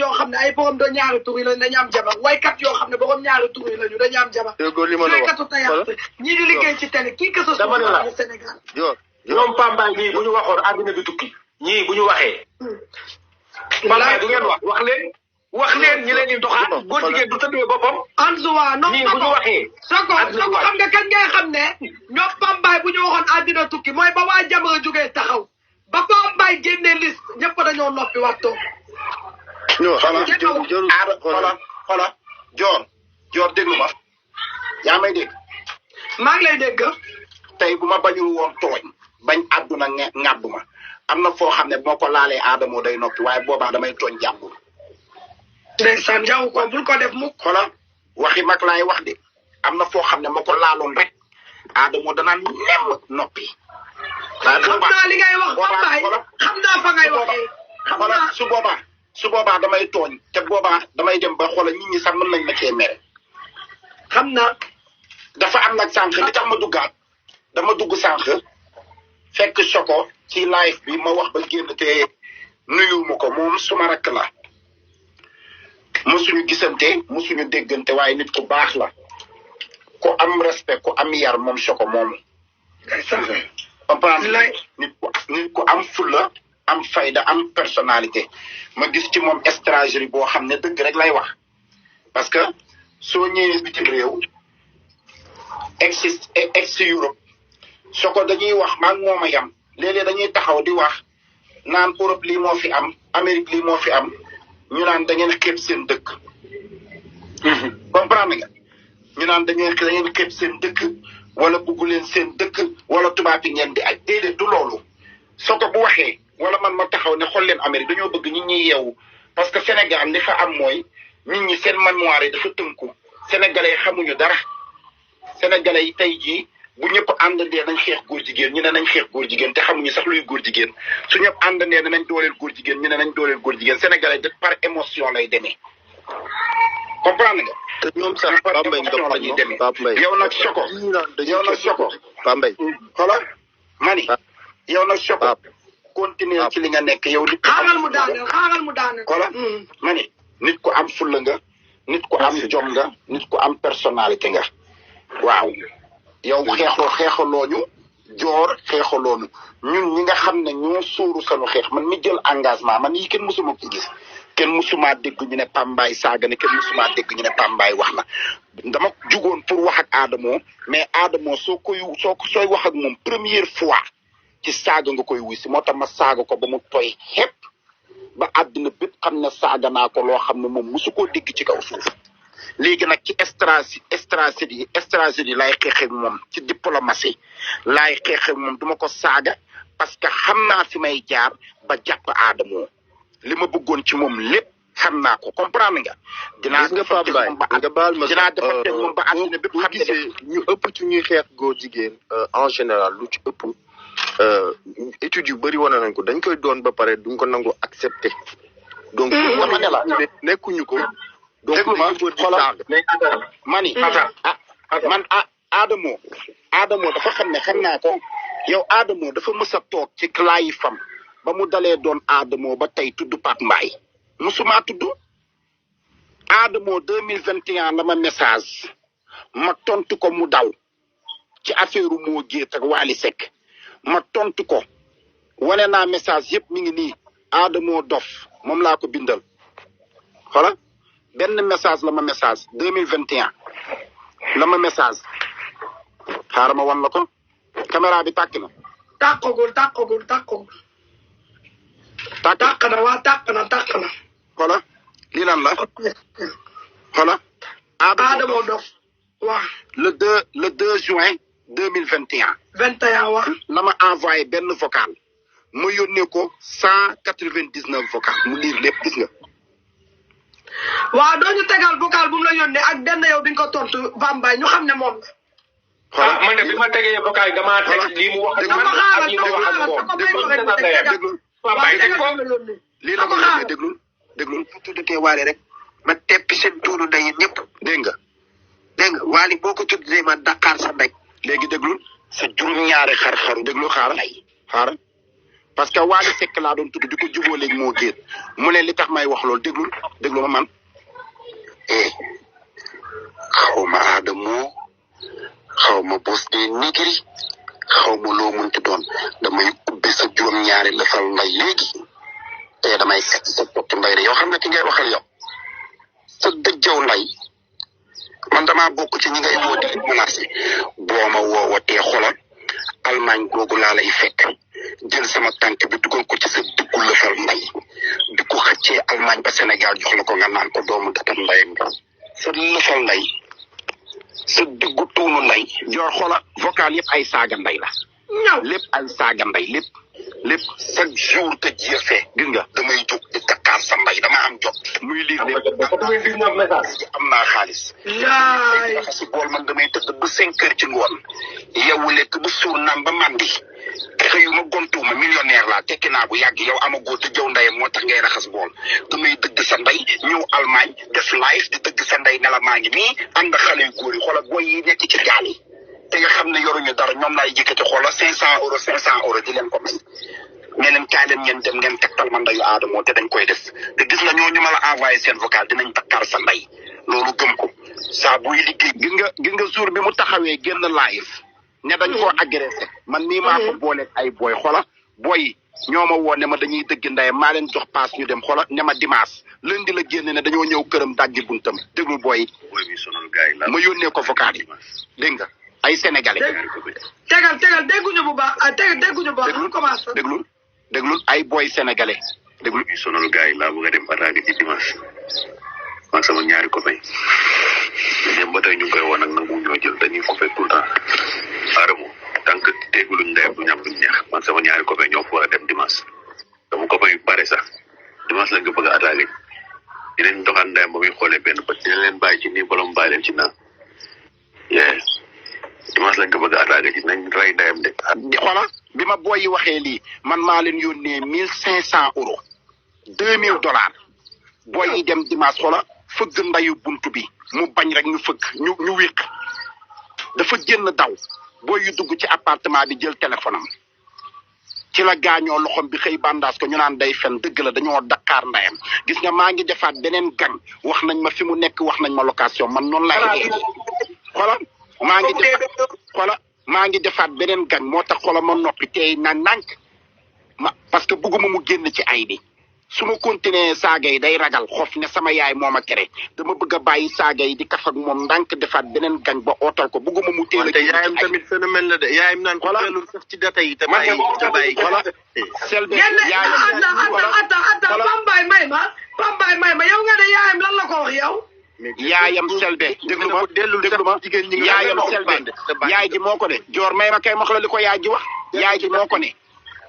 yoo xam ne ay borom do ñaari tur yi lañu dañu am jabar waykat yoo xam ne borom ñaari tur yi lañu dañu am jabar. déggoo li ma la wax ñii di liggéey ci télé kii que ce soit au Sénégal. ñoom Pambaay ñii bu ñu waxoon àddina bi tukki ñii bu ñu waxee. Pambaay du ngeen wax leen ñi leen di doxaan góor jigéen du tëddee boppam. Anzuwa non ñii bu ñu waxee. soo ko xam nga kañ ngay xam ne ñoom Pambaay bu ñu waxoon àddina tukki mooy ba waa Jamra jógee taxaw ba Pambaay génnee liste ñëpp dañoo noppi waxtoo. non xoolal joor déglu ma yaa may dégg. maa ngi lay dégg. tey bu ma bañul woon tooñ bañ àdduna ŋàddu ma am na foo xam ne moo ko laalee Adamo day noppi waaye boobaa damay tooñ jàmbur. ndeysaan jaw ko bul ko def mukk. xoolal waxi mag laay wax de am na foo xam ne moo ko laaloon rek Adamo danaan nemm noppi. xam naa li ngay wax Pambaay xam naa fa ngay waxee. xoolal su boobaa damay tooñ te boobaa damay dem ba xoolal nit ñi sax mën nañ ma cee mere. xam naa. dafa am nag sànq li tax ma duggaat dama dugg sànq fekk Choco ci live bi ma wax ba génn te nuyu ma ko moom suma rakk la mosuñu gisante mosuñu déggante waaye nit ku baax la ku am respect ku am yar moom Choco moomu. comprendre nit ku am fulla am fayda am personnalité ma gis ci moom stratégie boo xam ne dëgg rek lay wax parce que soo ñëwee bitim réew ex Europe Choco dañuy wax maa ngi moom a yam léeg-léeg dañuy taxaw di wax naan Europe lii moo fi am Amérique lii moo fi am ñu naan da ngeen xeeb seen dëkk. comprendre nga ñu naan da ngeen xeeb seen dëkk wala buggu leen seen dëkk wala tubaab yi ngeen di aj déedéet du loolu Choco bu waxee wala man ma taxaw ne xool leen Amérique dañoo bëgg nit ñi yeewu parce que Sénégal li fa am mooy nit ñi seen mémoire yi dafa tënku sénégalais xamuñu dara sénégalais yi tey jii bu ñëpp àndandee nañ xeex góor jigéen ñu ne nañ xeex góor jigéen te xamuñu sax luy góor jigéen su ñëpp àndandee ne nañ dooleel góor jigéen ñu ne nañ dooleel góor jigéen sénégalais de par émotion lay demee comprendre nga. te ñoom sax Pape Mbaye nga la ñuy demee Pape Mbaye yow nag Choco Pape Mbaye xoolal mani yow nag Choco continuer ci li nga nekk yow nit xaaral mu daaneel xoolal mani nit ku am fulla nga nit ku am jom nga nit ku am personnalité nga waaw yow xeexalooñu joor xeexalooñu ñun ñi nga xam ne ñoo suuru sanu xeex man mi jël engagement man yi kenn mësuma ko gis kenn mësuma dégg ñu ne Pambaay saaga ne kenn mësuma dégg ñu ne Pambaay wax na dama jugoon pour wax ak Adamo mais Adamo sooy wax ak moom première fois ci saaga nga koy wuy si moo tax ma saaga ko ba mu toy xepp ba àddina bépp xam ne saaga naa ko loo xam ne moom mosu koo dégg ci kaw suuf léegi nag ci stratégie lay xeexee moom ci diplomatie lay xeexee moom duma ko saaga parce que xam naa fi may jaar ba jàpp Adamo li ma bëggoon ci moom lépp xam naa ko comprendre nga. dinaa defante moom ba àddina bépp xam ne ñu ëpp ci ñuy xeex góor jigéen en général lu ci ëpp études yu bëri wane nañ ko dañ koy doon ba pare duñ ko nangu accepter. donc dama ne la nekkuñu ko. donc mani man Adamo dafa xam ne xam naa ko yow Adamo dafa mës a toog ci laayi fam ba mu dalee doon Adamo ba tey tudd Pape Mbaye musuma tudd Adamo 2021 la ma message ma tontu ko mu daw ci affaire moo géet ak Wally Seck ma tontu ko wane naa message yëpp mi ngi nii Adamo dof moom laa ko bindal xoolal benn message la ma message 2021 la ma message xaaral ma wan la ko caméra bi tàkk na. tàkkagul. tàkk na. xoolal lii lan la. xoolal. Adamo dof waaw. le 2 juin 2021. 21 waaw. la ma envoyé benn vocal ma yónnee ko 199 vocal mu liir lépp gis nga. waaw doo ñu tegal vocal bu mu la yónnee ak benn yow bi nga ko tontu Pambaay ñu xam ne moom la. ah man de bi ma tegee vocal damaa teg lii mu wax. déglul lii la ma yónnee déglul. mu tuddatee Wally rek ma teppi seen tuunu ndey yéen ñëpp dégg nga Wally boo ko tuddee ma Dakar sa ndey léegi déglul sa juróom-ñaari xar-xaru déglul xaaral parce que Wally Seck laa doon tudd di ko jubóo léegi moo génn mu ne li tax may wax loolu déglu ma man. xaw ma Adamo xaw ma Boss de Nigri xaw ma loo mënti doon damay ubbi sa juróom-ñaari lëfal nday léegi te damay fekk sa poti mbay yow xam nga ki ngay waxal yow sa dëjjaw nday man damaa bokk ci ñi ngay woo di menacé boo ma woowatee xoolal Allemagne googu laa lay fekk jël sama tànk bi dugal ko ci sa diggu lëfal nday di ko xëccee Allemagne ba Sénégal jox la ko nga naan ko doomu datam ndayam nga sa lëfal nday sa diggu tuunu nday Joor xoola vocal yëpp ay saaga nday la ñaw lépp ay saaga nday lépp chaque jour que Dieu fait gis nga damay jóg di takkaar sa nday dama am jot muy lire lépp am naa xaalis yaay dafa si bool man damay tëdd ba 5 heures ci ngoon yow lekk ba suur naan ba mandi xëyuma gontuuma millionnaire laa tekki naa bu yàgg yow amagoo te jëw ndeyam moo tax ngay raxas bool damay dëgg sa ndey ñëw Allemagne def live di dëgg sa ndey ne la maa ngi nii ànd xale yu góor yi xoolal booy yi nekk ci gaal yi te nga xam ne yoruñu dara ñoom laay jëkkati xoolal 500 euros di leen ko may mais leen kaay leen ngeen dem ngeen tegtal ma ndeyu Adamo te dañ koy def te gis nga ñooñu ma la envoyé seen vocal dinañ takkar sa ndey loolu gëm ko saa buy liggéey gis nga jour bi mu taxawee génn live ne dañ koo agressé man nii maa ko booleeg ay booy xola booy ñoo ma woo ne ma dañuy dëgg ndeyam maa leen jox paas ñu dem xola ne ma dimanche lundi la génn ne dañoo ñëw këram dajji buntam déglu booy bi sonal gars yi la ma yónnee ko vocal yi dégg nga ay sénégalais tegal dégguñu bu baax dégguñu bu baax ñu commencé déglul ay booy sénégalais déglu bi sonal gars yi laa bëgg a dem attaqué ci dimanche man sama ñaari copain dem ba tey ñu koy woon ak nangu ñoo jël dañuy coupé tout le temps Adamo tant que dégguluñ ndeyam du ñam duñ neex man sama ñaari copain ñoo fa war a dem dimanche sama copain yu bare sax dimanche lañ ko bëgg a attaqué dinañ doxaan ndeyam ba muy xoolee benn bët dina leen bàyyi ci nii bolom bàyyi leen ci naan dimanche lañ ko bëgg a attaqué ci nañ rey ndeyam de xola bi ma booy yi waxee lii man maa leen yónnee 1500 euros $2000 booy yi dem dimanche xola fëgg ndayu buntu bi mu bañ rek ñu fëgg ñu wéq dafa génn daw booy yu dugg ci appartement bi jël téléphone am ci la gaañoo loxom bi xëy bandaas ko ñu naan day fen dëgg la dañoo Dakar ndayam gis nga maa ngi defaat beneen gang wax nañ ma fi mu nekk wax nañ ma location man noonu laay xola maa ngi defaat beneen gang moo tax xola ma noppi tey nànk parce que bëgguma mu génn ci ay bi su ma continuer saaga yi day ragal xof ne sama yaay moo ma tere dama bëgg a bàyyi saaga yi di kaf ak moom ndànk defaat beneen gang ba ootal ko bëgguma mu teel a. te yaayam tamit phénomène la de yaayam naan ko teelul sax ci data yi te bàyyi voilà Selbé yaayam ata Pambaay may ma yow nga ne yaayam lan la ko wax yow. yaayam Selbé déglu ma yaayam Selbé yaay ji moo ko ne Joor may ma kay wax la li ko yaay ji wax yaay ji moo ko ne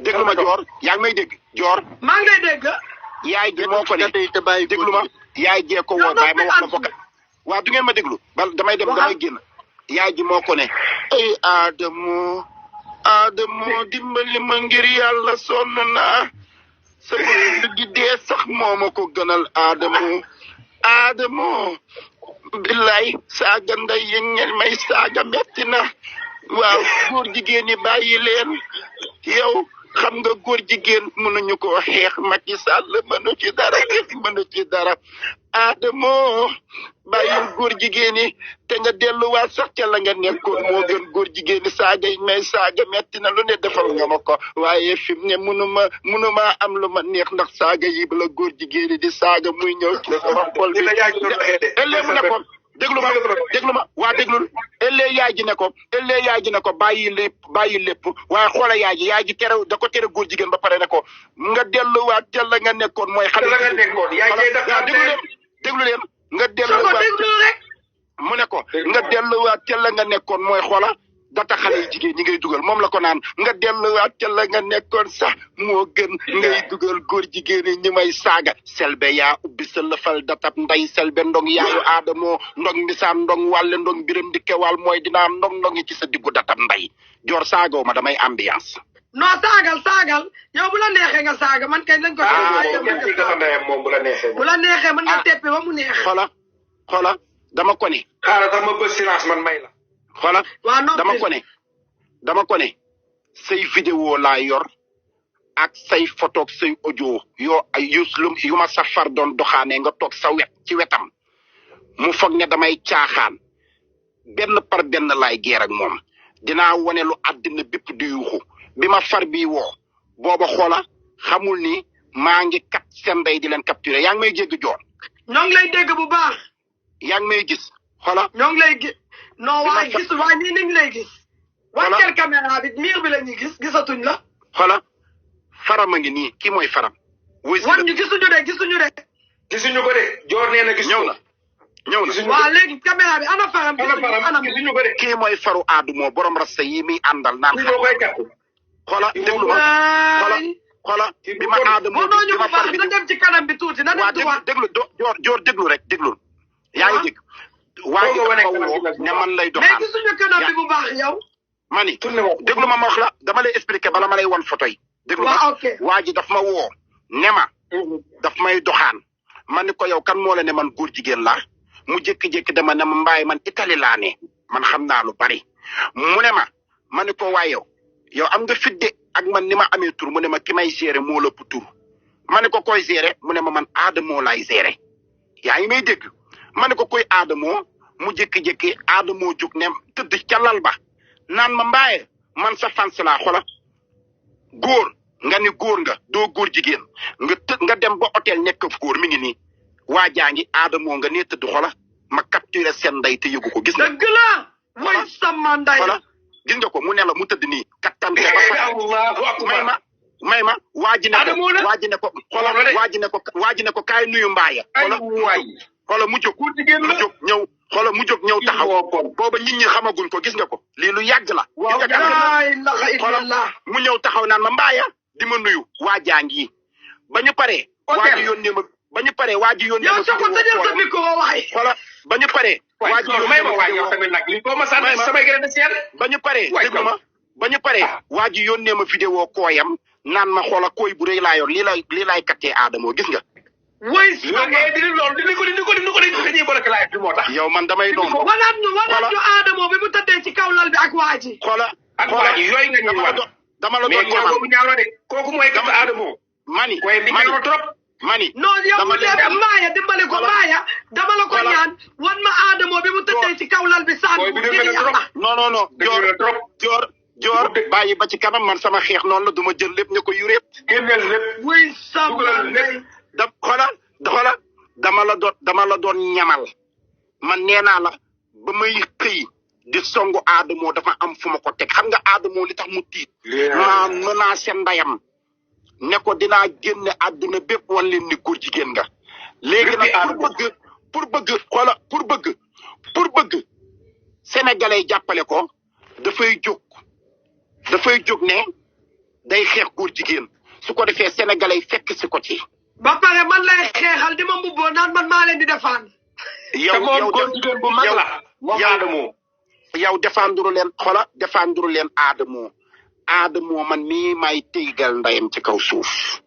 déglu ma Joor yaa ngi may dégg Joor maa ngi lay dégg. yaay ji moo ko ne déglu ma yaay jee ko woo bàyyi ma wax ma vocal waaw du ngeen ma déglu bal damay dem damay génn yaay ji moo ko ne ay Adamo dimbali ma ngir yàlla sonn naa sama dëgg dee sax moo ma ko gënal Adamo billaay saaga nday yi ngeen may saaga metti na waaw góor jigéen ñi bàyyi leen yow xam nga góor jigéen mënuñu ko xeex Macky Sall mënu ci dara Adamo bàyyil góor jigéen ñi te nga delluwaat sax ca la nga nekkoon moo gën góor jigéen ñi saaga yi may saaga metti na lu ne defal nga ma ko waaye fi mu ne mënuma am lu ma neex ndax saaga yi bala góor jigéen ñi di saaga muy ñëw ci sama xol bi ëllëg mu nekkoon déglu ma waa déglul ëllëg yaay ji ne ko bàyyi lépp waaye xoola yaay ji tere da ko tere góor jigéen ba pare ne ko nga delluwaat ca la nga nekkoon mooy xale la nga nekkoon yaay déglu leen nga delluwaat mu ne ko nga delluwaat ca la nga nekkoon mooy xoola data xale yi jigéen ñi ngay dugal moom la ko naan nga delluwaat ca la nga nekkoon sax moo gën ngay dugal góor jigéen ñi may saaga Selbé yaa ubbi sa lëfal datab nday Selbé ndong yaayu Adamo ndong mbisaan ndong wàlle ndong biram di kewal mooy dinaa ndong ci sa diggu datab nday Joor saagoo ma damay ambiance non saagal yow bu la neexee nga saaga man kay lañ ko moom bu la neexee bu la neexee mën nga teppi ba mu neex xola dama ko ne xaaral sax ma bës silence man may la xola dama ko ne say vidéo laa yor ak say photo ak say audio yu ma safar doon doxaanee nga toog sa wet ci wetam mu foog ne damay caaxaan benn par benn laay geer ak moom dinaa wone lu àddina bépp di yuuxu bi ma far bi woo booba xoola xamul ni maa ngi kat seen ndey di leen capturer yaa ngi may jégg joor ñoo ngi lay dégg bu baax yaa ngi may gis xoola ñoo ngi lay gis non waaye gisul waaye nii ni ngi lay gis wàcceel caméra bi miir bi la ñuy gisatuñ la xoola faram a ngi nii kii mooy faram wan ñu gisuñu gisuñu ko de joor nee na gis ñëw na waaw léegi caméra bi ana faram gisuñu ko de kii mooy faru Adamo borom rasta yi muy àndal naan kii boo koy kat xoola déglu ma xoola bi ma Adamo mënoo ñu ko baax na dem ci kanam bi tuuti na dem droit déglu joor déglu rek déglu yaa ngi dégg waa ji dafa woo ne man lay doxaan mais gisuñu kanam bi bu baax yow mani déglu ma wax la dama lay expliquer bala ma lay won photo yi déglu ma waa ji daf ma woo ne ma daf may doxaan man ni ko yow kan moo la ne man góor jigéen laa mu jékki-jékki dama ne ma mbaay man Italie laa ne man xam naa lu bari mu ne ma ni ko waay yow am nga fidde ak man ni ma amee tur mu ne ma ki may gérer moo la ëpp tur ma ne ko koy gérer mu ne ma man Adamo laay gérer yaa ngi may dégg ma ne ko koy Adamo mu jékki-jékki Adamo jóg ne tëdd ca lal ba naan ma mbaaye man sa fans laa xola góor nga ni góor nga doo góor jigéen nga dem ba hôtel nekk góor mi ngi nii waa jaa ngi Adamo nga nee tëdd xola ma capturé seen ndey te yëgu ko gis nga. dëgg la mooy sama ndey. xola gis nga ko mu ne la mu tëdd nii kattan te ba may ma waa ji ne ko xola waa ji ne ko kaay nuyu mbaaya xola mu jóg ñëw xola mu jóg ñëw taxaw booba nit ñi xamaguñ ko gis nga ko lii lu yàgg la xola mu ñëw taxaw naan ma mbaaya di ma nuyu waa jaa ngi ba ñu paree waa ji yónnee ma ba ñu paree waa ji yónnee ma yow ko tëjal sa micro waay xola ba ñu paree waa ji may ma waay yow tamit nag li ko ma sant samay gën a seel ba ñu paree déglu ma ba ñu paree waa ji yónnee ma vidéo kooyam naan ma xoola kooy bu rëy laa yor lii laay kattee Adamo gis nga way dindi ko dañuy bloqué live bi moo tax yow man damay doon wanaat ñu Adamo bi mu tëddee ci kaw lal bi ak waa ji xoola ak waa ji yooyu nga ñu wax dama la doon ñamal mais ñaaw de kooku mooy kat Adamo mani trop mani non yow mu def maaya dimbali ko maaya dama la ko ñaan wan ma Adamo bi mu tëddee ci kaw lal bi sànni non joor bàyyi ba ci kanam man sama xeex noonu la duma jël lépp ñu ko yuréep génneel lépp wuy sama ndey xola dama la doon ñamal man nee naa la ba may xëy di songu Adamo dafa am fu ma ko teg xam nga Adamo li tax mu tiit maa menacé ndayam ne ko dinaa génne àdduna bépp wan leen ni góor jigéen nga léegi nag pour bëgg sénégalais jàppale ko dafay jóg ne day xeex góor jigéen su ko defee sénégalais fekk si ko ci ba pare man lay xeexal di ma mbubboo naan man maa leen di défendre yow góor jigéen bu mag la Adamo yow défendre leen Adamo man mii may téygal ndayam ci kaw suuf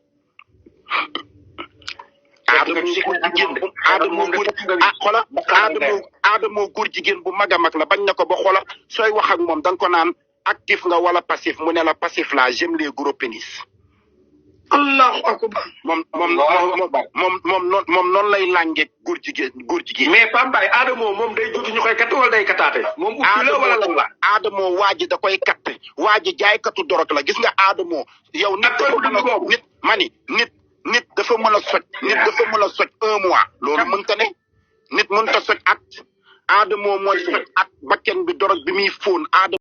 Adamo góor jigéen bu mag a mag la bañ na ko ba xola sooy wax ak moom danga ko naan actif nga wala passif mu ne la passif la j'aime les gros pénis allahu akbar moom noonu lay làngeeg góor jigéen mais Pambaay Adamo moom day juuti ñu koy katt wala day kataate moom ubbi la wala lan la Adamo waa ji da koy katt waa ji jaaykatu dorog la gis nga Adamo yow nit dafa mën a soj nit dafa mën a soj 1 mois loolu mënta ne nit mënta soj at Adamo mooy soj at bakken bi dorog bi muy fóon